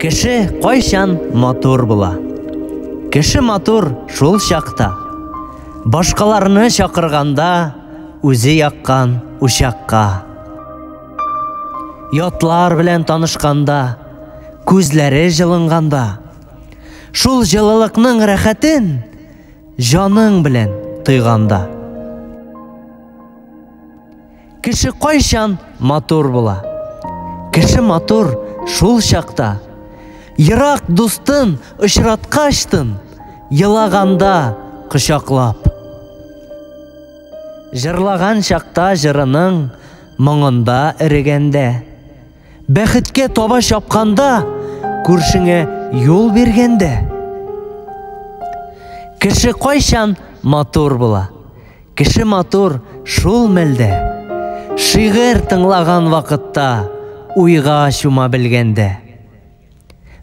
Кеше кайчан матур була? Кеше матур шул чакта. Башкаларны чакырганда, үзе яккан учакка. Ятлар белән танышканда, күзләре җылынганда. Шул җылылыкның рәхәтен җаның белән тойганда. Кеше кайчан матур була? Кеше матур шул чакта. Ерак дустын очраткачтын, елаганда кочаклап. Җырлаган чакта җырының моңында эрегәндә. Бәхеткә таба чапканда, күршеңә юл биргәндә. Кеше кайчан матур була? Кеше матур шул мәлдә. Шигырь тыңлаган вакытта, уйга чума белгәндә.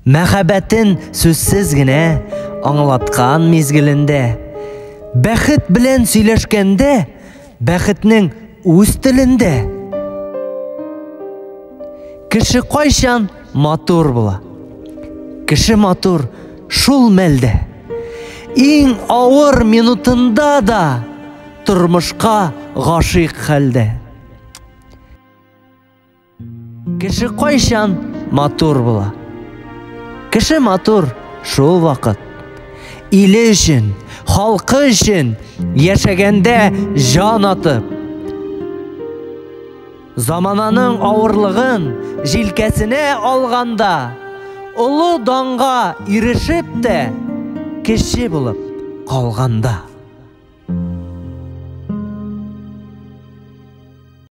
Мәхәббәтен сүзсез генә аңлаткан мизгелендә. Бәхет белән сөйләшкәндә, бәхетнең үз телендә. Кеше кайчан матур була? Кеше матур шул мәлдә. Иң авыр минутында да тормышка гашыйк хәлдә. Кеше кайчан матур була? Кеше матур шул вакыт. Иле өчен, халкы өчен яшәгәндә җан атып. Замананың авырлыгын җилкәсенә алганда, олы данга ирешеп тә, кеше булып калганда.